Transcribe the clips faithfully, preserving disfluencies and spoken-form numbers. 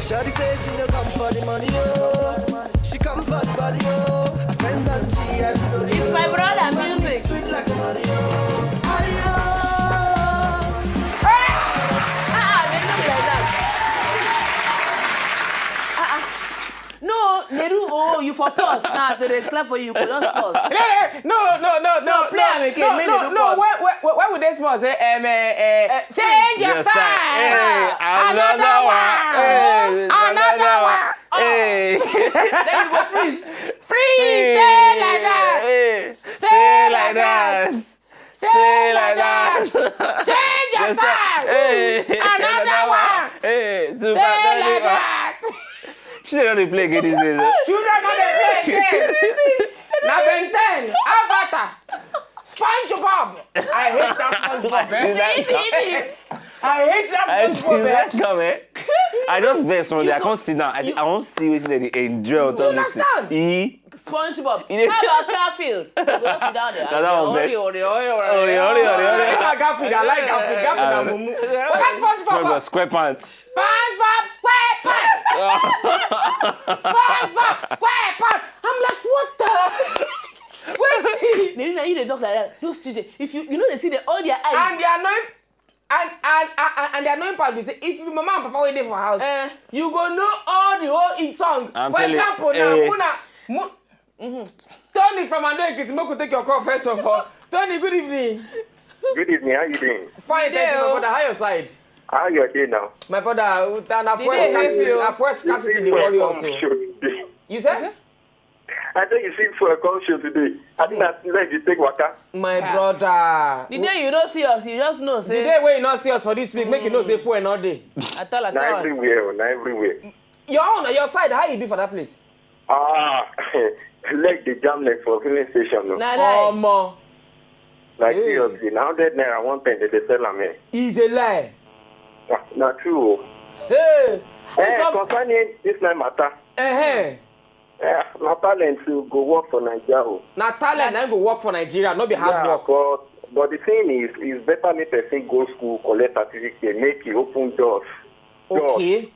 Shawty say she no come for the money, oh. She come for the body, oh. Her friends and G and slowly. It's my brother music. Sweet like a Mario. Mario. Ah, ah, they do me like that. Ah, ah. No, Neru, oh, you for pause. Nah, so they clap for you. You go just pause. No, no, no, no, no, No, play no, am again, no, make no, Neru no, pause. Where, where, where, where would they pause? Eh, um, eh, eh, Eh, change your Yes, sir. style. Hey, Another another one. one. Hey, Another another one. one. Oh. Hey. Then you go freeze. Freeze, stay like that. Hey, Stay like that. Stay like that. Change your Yes, sir. style. Hey, Another one. Hey, super Stay like that. She don't dey play again these days. Oh. Children no dey play again. Na Ben ten, Avatar, SpongeBob. I hate that SpongeBob. Eh? It is. I hate that I SpongeBob. Eh? Come, eh? I just vex one day. I can't sit down. I, say, I won't see wetin dem dey enjoy on You top of this thing. understand? E. SpongeBob. You dey How about Garfield? You go sit down there. Na that one, Ori, man. Ori, Ori, Ori, Ori, Ori, Ori. Ori. Ah, Garfield, I like Garfield. Garfield na mumu. But that's SpongeBob. SpongeBob SquarePants. SpongeBob SquarePants. SpongeBob SquarePants. I'm like, what the? Wait. They know you dey talk like that. Those children, if you, you know they see the, all their eyes. And they are not And and and and the annoying part be say if your mama and papa wey dey for house, Eh. you go know all the whole hit song. I'm For telling you, example, now eh. Muna, Mu, Tony from Ado Ekiti, make we take your call first of all. Tony, good evening. Good evening. How you doing? Fine, Good thank day, you, my oh. brother. How your side? How your day now? My brother, uh, na The first day scarcity, happy, oh. na first You scarcity see dey for worry us come o. show today. You say? I tell you, see for come show today. I think that let you take waka. My Ah. brother. The day you don't see us, you just know. The Say, day wey you no see us for this week, make you know say fuel no dey. At all, at Not all. everywhere, oh, not everywhere. Your own, your side, how e be for that place? Ah, leg the jam leg for filling station. No. Na lie. Omo. Like Hey. seriously, now that naira one pen they dey sell am here. Is a lie. Na, na true. Oh. Hey. Eh, Come. Concerning this night matter. Eh. Eh, na talent to go work for Nigeria. Oh. Na talent na go work for Nigeria, no be hard Yeah, work. But but the thing is, it's better make person go school, collect certificate, make it open doors. Doors. Okay.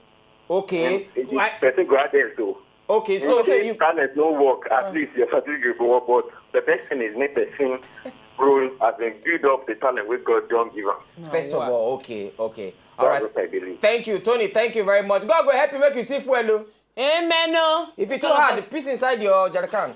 Okay. And it is Why- person graduate though. Okay, so Okay, you talent no work. At Uh. least your certificate go work. But the best thing is make person grow as in build up the talent wey God don give am. First of Wow. all, okay, okay. All That's right. what I believe. Thank you, Tony. Thank you very much. God go help you make you see fuel. Oh. Amen. Oh. If it's too Tell hard, us. Piss inside your jerrycan.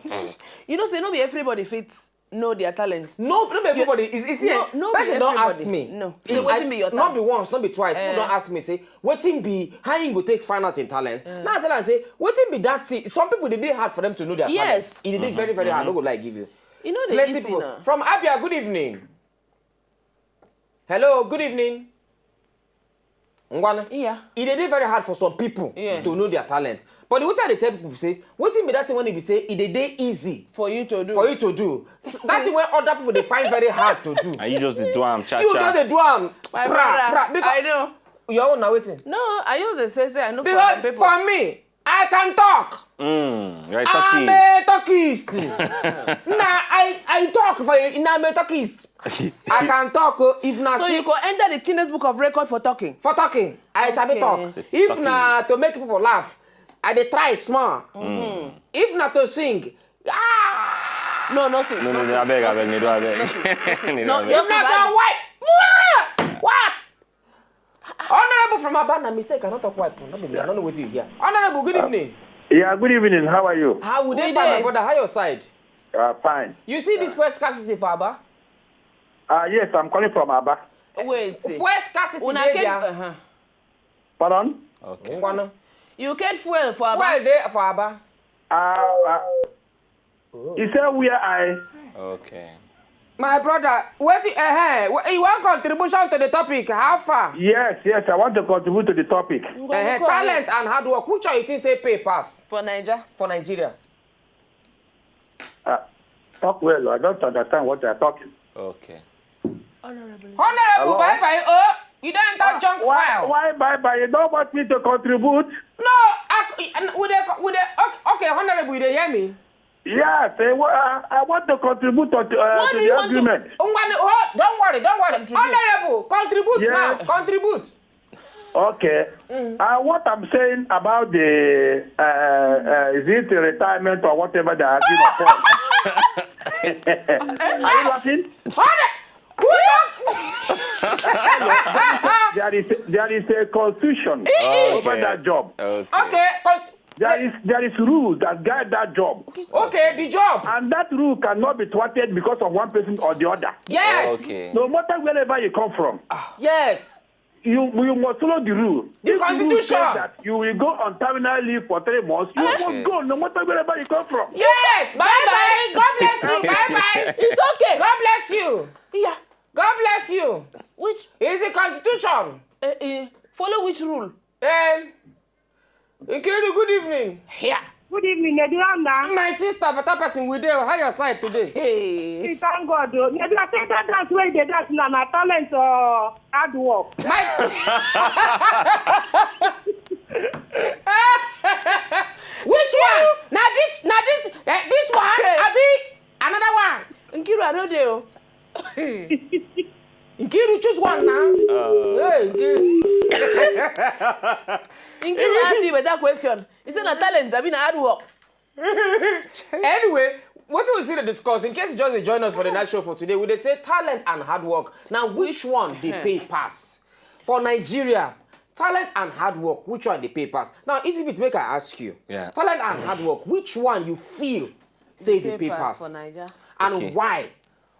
You know, say no be everybody fit know their talent. No, no be everybody. Is is No, here. no be Person don't ask everybody. me. No. Say If wetin I- be your Not talent? be once, not be twice. People Eh. don't ask me. Say wetin be how you go take find out in talent. Now I tell am say wetin be that thing. Some people they dey hard for them to know their Yes. talent. It dey very very hard. No go lie give you. You know the Plenty easy people now. from Abia. Good evening. Hello, good evening. Ngwana. Yeah. E dey dey very hard for some people Yeah. to know their talent. But the wetin I dey tell people say, wetin be that thing when e be say e dey dey easy For you to do. for you to do. S- That thing wey other people dey find very hard to do. And you just dey do am, cha You cha. just dey do am. My Pra, brother, pra. Because I know. your own na wetin? No, I use the say say I know for Because some people. for me, I can talk. Mm, you're a I'm talking. a talkist. Nah, I I talk for you. Nah, I'm a talkist. I can talk. Oh, if na So see you go enter the Guinness Book of Record for talking. for talking, I sabi Okay. talk. If na Talkist. to make people laugh, I dey try small. If na to sing, ah, No, nothing. No, no, no, nothing, I beg, I beg, nothing, Nedo, I beg. nothing, nothing. Nedo, No, I beg. If na to wipe, what? Honorable from Aba, na mistake. I no talk wipe. No be me. I don't know what you hear. Honorable, good evening. Yeah, good evening. How are you? How would they We find my dey. brother? How your side? Uh, fine. You see this first scarcity for Aba? Uh, yes, I'm calling from Aba. Wait. First scarcity Una dey get there. uh-huh. Pardon? Okay. Ngwana. You get fuel for Aba? Fuel dey for Aba. Uh, uh, Oh. He said where I. Okay. My brother, what you, uh, you want contribution to the topic? How far? Yes, yes, I want to contribute to the topic. Ngwa, Uh, go ahead. Talent and hard work. Which one you think say pay pass For Niger. for Nigeria? Uh, talk well. I don't understand what you're talking. Okay. Honorable. Honorable, Hello? bye bye. Oh, you don't enter junk Why, file. why bye bye? You don't want me to contribute? No, I, I, we dey, we dey, okay, okay, Honorable, you dey hear me? Yes, eh, well, I, I want to contribute to, uh, What to do the you want to agreement. Ngwanu, oh, don't worry, don't worry. Contribute. Honorable, contribute Yes. now. Contribute. Okay. Uh, what I'm saying about the uh, uh, is it retirement or whatever they are arguing upon? Are you laughing? What? Who talk? There is there is a constitution over that job. Okay. Okay, cause There is there is rules that guide that job, okay, the job. And that rule cannot be thwarted because of one person or the other. Yes. Okay. No matter wherever you come from, Yes. you you must follow the rule. The If the rule constitution. Says that you will go on terminal leave for three months, you Okay. must go no matter wherever you come from. Yes. Bye bye. God bless you. Bye bye. It's okay. God bless you. Yeah. God bless you. Which It's the constitution. uh, uh, follow which rule? Um, Nkiru, good evening. Yeah. Good evening, Nedu Anna. My sister, better person with you. How your side today? Hey. Thank God. Oh. Nedu, I say that dance wey dey dance na na talent or hard work. My Which one? Now this, now this, eh, this one. Hey. Abi another one. Nkiru, I know dey o. Nkiru, choose one now. Hey, Nkiru. Nkiru ask you better question. He say na talent, abi na hard work. Anyway, what we see to discuss, in case you just dey join us for the night show for today, we dey say talent and hard work. Now, which one dey pay pass? For Nigeria, talent and hard work, which one dey pay pass? Now, easy bit, make I ask you. Yeah. Talent and hard work, which one you feel say dey pay pass? For Naija. And Okay. Why?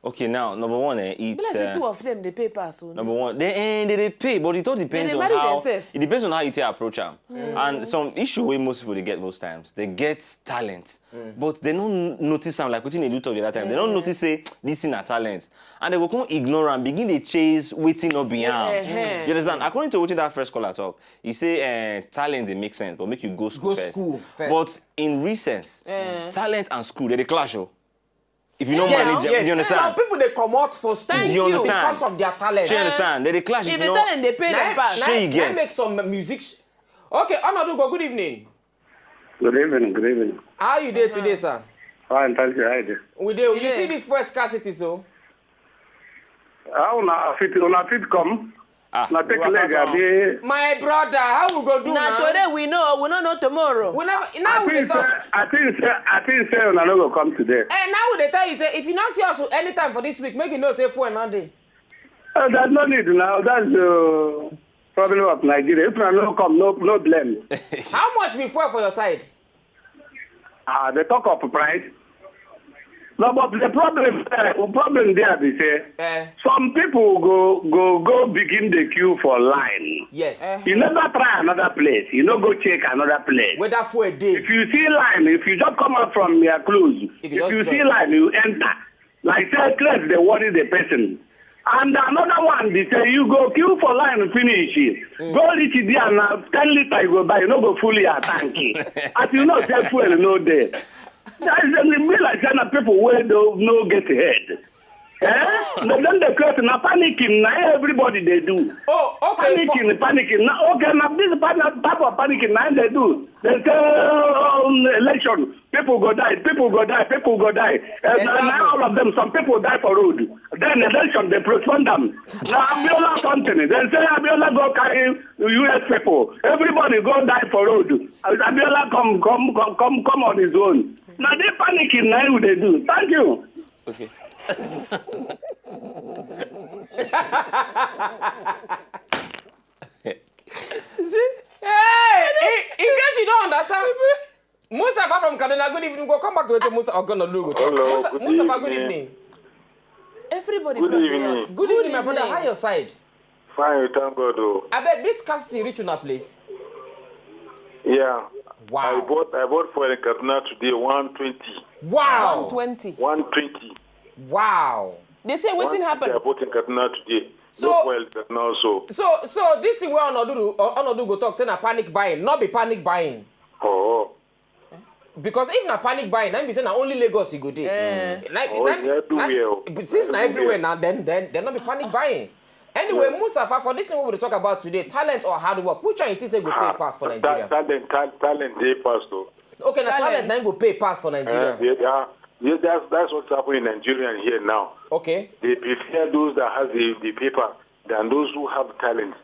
Okay, now number one, eh, it's Be like say uh, two of them dey pay pass o. number one. They eh, they dey pay, but it all depends dey on marry how themselves. It depends on how you take approach them. And some issue wey most people dey get most times, they get talent, but they no n- notice am like wetin they do talk the other time. They don't notice say this thing na talent, and they go come ignore am, begin dey chase wetin no be am. Eh-heh. You understand? According to wetin that first caller talk, he say uh, talent dey make sense, but make you go school Go first. School first. But in recent, talent and school they dey clash o. If you no Yes, manage, yes. You understand? Some people dey comot for school Thank You you. Understand? Because of their talent. She understand? They dey clash. If If the you no, talent dey pay Na- them pass. na- Shey you na get? Make some music. Sh- okay, Onodugo, good evening. Good evening, good evening. How you dey today, sir? Fine, thank you. How you dey? We dey. You Yeah. See this fuel scarcity, so. How una fit una fit come? Ah, Na take you leg waka abi. My brother, how we go do Na now? Today we know, we no know tomorrow. We never. I Now we dey think say talk. I think say I think say una no go come today. Eh, now we dey tell you say if you no see us anytime for this week, make you know say fuel no dey. Uh, there's no need now. That's the problem of Nigeria. If una no come, no no blame. How much be fuel for your side? Ah, they talk of price. No, but the problem uh, problem there be say Eh, some people go go go begin the queue for line. Yes. You never try another place. You no go check another place. Whether fuel dey. If you see line, if you just come out from your clothes, If if you just you see join. Line, you enter. Like that place they worry the person. And another one, they say you go queue for line finish. Go reach there now, ten liter you go buy, you no go full your tank. As you know, say fuel no dey. That is the be like say na people wey no no get head. Eh? But then the question na panicking na everybody dey do. Oh, okay. For, Panicking, panicking. Na okay, na this pa- na type of panicking na they do. They say um, election, people go die, people go die, people go die. Uh, na, na all of them. Some people die for road. Then election they postpone them. Na Abiola something. They say Abiola go carry U S people. Everybody go die for road. As Abiola come come come come come on his own. Na they panicking na him they do. Thank you. Okay. Hey, in, in case you don't understand, Mustafa from Kaduna, good evening. Go come back to it, Mustafa. Oh, no, no, no. Hello, Mustafa, good Mustafa, good evening. Evening. Everybody Good dey evening. ask. Good evening, my brother. How your side? Fine, we thank God. Oh. I bet this scarcity reach una place. Yeah. Wow. I bought I bought fuel in Kaduna today, one twenty. Wow. Twenty. One twenty. Wow. They say wetin happen. I bought in Kaduna today. So- No fuel in Kaduna also. So, so this thing wey Onodu, Onodu go talk say na panic buying, not be panic buying. Oh. Because if na panic buying, na be say na only Lagos e go dey. Na, Oh, na, it's everywhere. na, since na everywhere now, then then then not be panic buying. Anyway, Mustafa, for this thing we will talk about today, talent or hard work, which one you think say go pay pass for Ta- Nigeria? Talent, tal- talent, they pass though. Okay, na talent na go pay pass for Uh, Nigeria. yeah, yeah, yeah, that's that's what's happening in Nigeria here now. Okay. They prefer those that have the, the paper than those who have talent.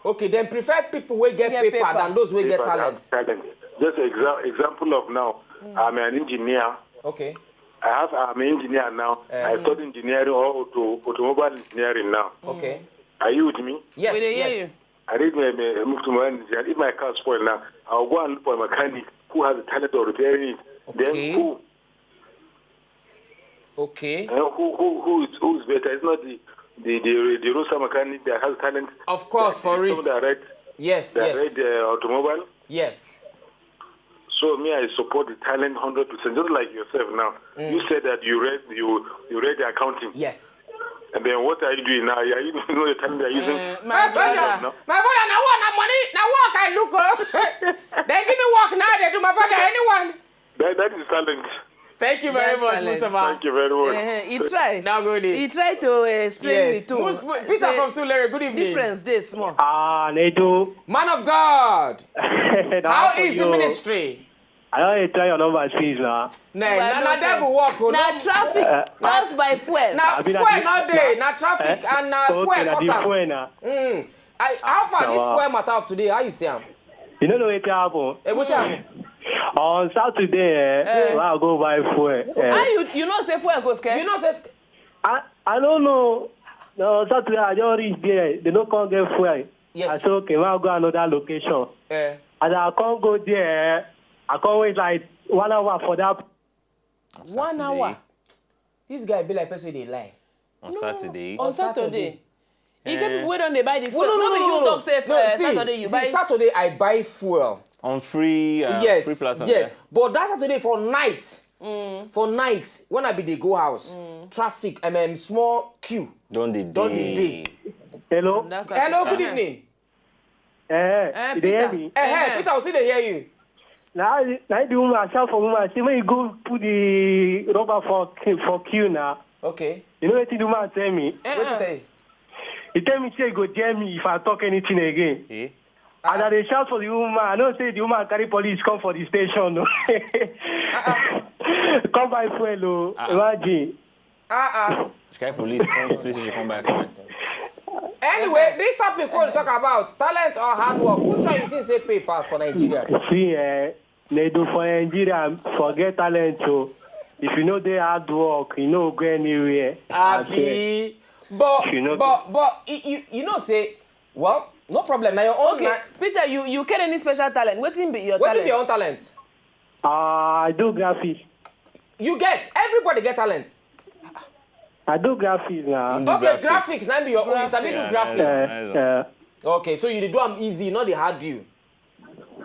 Okay, dem prefer people wey get paper than those wey get talent. Talent. Just exa- example of now, I'm an engineer. Okay. I have I'm an engineer now. I study engineering or auto, automobile engineering now. Okay. Are you with me? Yes. We dey hear Yes. you. I read my, my, my, my engineer. If my car spoil now, I'll go and look for a mechanic who has the talent of repairing it. Okay. Then who? Okay. Uh, who who who is, who is better? It's not the the the, the roadside mechanic that has talent. Of course, that, for the it. Someone that read Yes. that Yes. read uh, automobile. Yes. So me, I support the talent hundred percent, just like yourself now. You said that you read you you read the accounting, Yes. And then what are you doing now? Are you know the talent they are using? Uh, my brother. My brother, na work, na money, na work I look. Oh. Dem give me work now. They do, my brother. Anyone? That that is talent. Thank you very That's much, talent. Mustafa. Thank you very much. Uh, he try. Now go there. He try to explain Yes. it too. Mus- Peter Say from Surulere, good evening. Difference dey small. Ah, Nedo. Man of God, how is the ministry? I don't try your number since now. Nah, na na devil work. Oh, Na no. traffic. Pass by fuel. Na Abi na fuel the- no dey. Na traffic Eh? and na Okay, fuel na cause the am. fuel na. Mm. I, how far this Wow. Fuel matter of today? How you see am? You don't know what happen. Eh, what time? On Saturday, eh, Eh. when I go buy fuel. Eh, How you you know say fuel go scarce? You know, say sk- I I don't know. No, Saturday I just reach there. They don't come get fuel. Yes. I say okay, when I go another location. eh, As I can't go there, I can't wait like one hour for that. One hour. This guy be like person wey dey lie. On Saturday. On On Saturday. Saturday. You get people wey don dey buy the fuel. No, no, no, be no, you no, talk no. say No, uh, see, Saturday you see, buy. Saturday I buy fuel. On free, uh, yes, free plus and yes. Yeah. But that Saturday for night, for night when I be dey go house, traffic, I mean small queue. Don dey Don dey dey. dey. Hello. That's Hello, Saturday. Good evening. Eh, Eh, you dey hear Peter. Me? Eh, Eh, hey, Peter, we still dey hear you. Now, now the woman shout for woman. Say, "May you go put the rubber for for queue now." Okay. You know what the woman tell me? Eh, Wetin eh. tell you? He tell me say he go jail me if I talk anything again. Eh? As I dey shout for the woman, I know say the woman carry police come for the station. Oh. Come buy fuel, oh. Imagine. Ah ah. She carry police come police station come buy fuel. Anyway, this topic we dey talk about talent or hard work. Which one you think say pay pass for Nigeria? See, eh, they do for Nigeria, forget talent, oh. If you know they hard work, you know go anywhere. I swear. Abi, but You know- but but you, you you know say, well, no problem. Now your own. Okay, Na, Peter, you you get any special talent? Wetin be your wetin talent? Be your own talent? Ah, I do graphics. You get, everybody get talent. I do graphics now. Do Okay, graphics. Graphics. Now be your own. You sabi do Yeah, graphics. nice, Eh, nice. eh, Okay, so you dey do am easy, not dey hard you.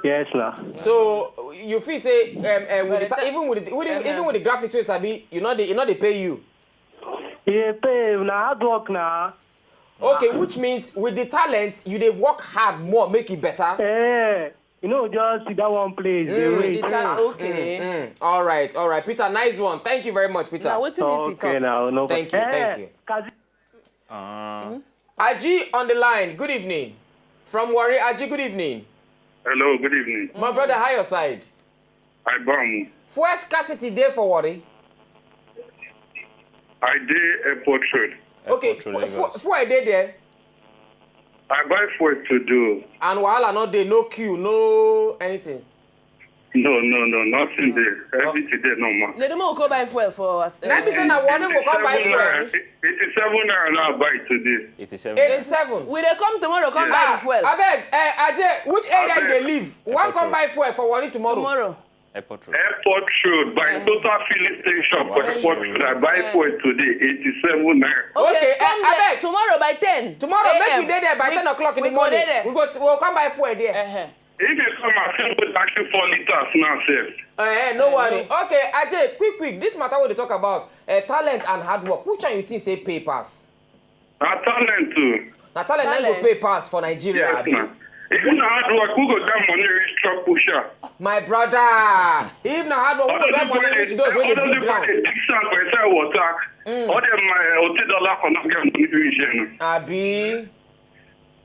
yes, now. So you feel say um, um, with But the, the ta- ta- even with the, with the, Uh-huh. even with the graphics wey you sabi, you know they you know they pay you. Yeah, pay, na hard work now. Okay, which means with the talent you dey work hard more, make it better. Eh, you know, just sit down one place. They The wait. ta- okay. Mm, all right, all right, Peter. Nice one. Thank you very much, Peter. Now wetin is it Okay, talk? Now, no. Thank you, Eh, thank you. Kazi- Uh, Aji on the line. Good evening. From Warri, Aji. Good evening. Hello, good evening. My brother, how your side? I bam. Fuel scarcity dey for Warri. I dey airport road. Okay, Airport road, fu- fu- Lagos. Fuel dey there. I buy fuel to do. And wahala no dey, no queue, no anything. No, no, no, nothing there. Everything there normal. They don't go buy fuel for us. Na be say na Warri go come buy Eighty-seven fuel. naira. Eighty-seven naira now I buy today. eighty-seven. Eighty-seven. We dey come tomorrow, come buy Ah, the fuel. Abeg, eh, Ajay, which area you dey live? One Airport come road. Buy fuel for Warri tomorrow. Tomorrow. Airport road. Airport road by total filling station for Wow. airport road. I buy fuel today. Eighty-seven naira. Okay, Okay, come eh, there Abeg. Tomorrow by ten. Tomorrow, make A M. we dey there by ten o'clock in We the go morning. Dey there. We go, we go come buy fuel there. Uh-huh. If you come, I fit go actually four liters now, sef. Eh, no worry. Okay, Ajay, quick, quick. This matter we dey talk about uh, talent and hard work. Which one you think say pay pass? Na talent too. Na talent na go Talent. Pay pass for Nigeria. Yes, Abi? man. If na hard work, who go get money reach chop pusher? My brother, if na hard work, who go get money reach those wey dey dig ground? Dig sand for inside water. All dem my uh, oti dollar for not get money reach there. No. Abi.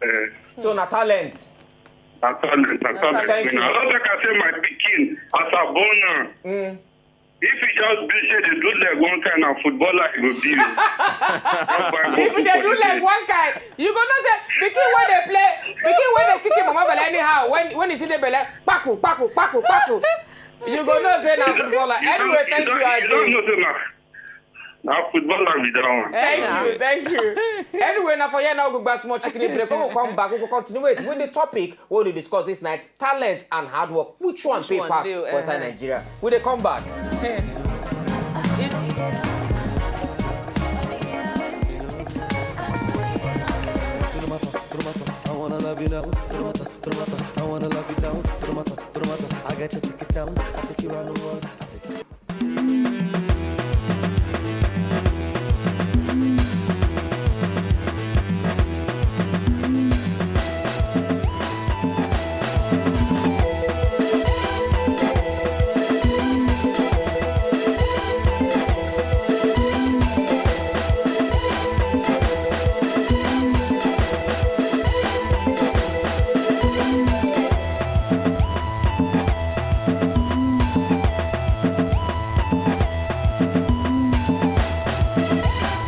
Uh, So na talent. Na talent, na talent. Thank you. I don't think I say my pikin as I born now. Mm. If you just be say they do leg one kind of footballer, you go be. Just buy If ball they for do the like day. One kind, you go know say pikin wey dey play, pikin wey dey kick him mama belle anyhow. When when he see the belle, kpaku kpaku kpaku kpaku. You go know say na footballer. Anyway, thank you, You don't Aji. Know say na na footballer be that one. Thank you, thank you. Anyway, now for here now, we go back small chicken break. When we come back, we go continue with, with the topic we dey discuss this night: talent and hard work. Which one Which pay one pass dey, for inside uh-huh. Nigeria? We dey come back. I wanna love you now. I wanna love you now. I got your ticket down. I take you around the world. I take you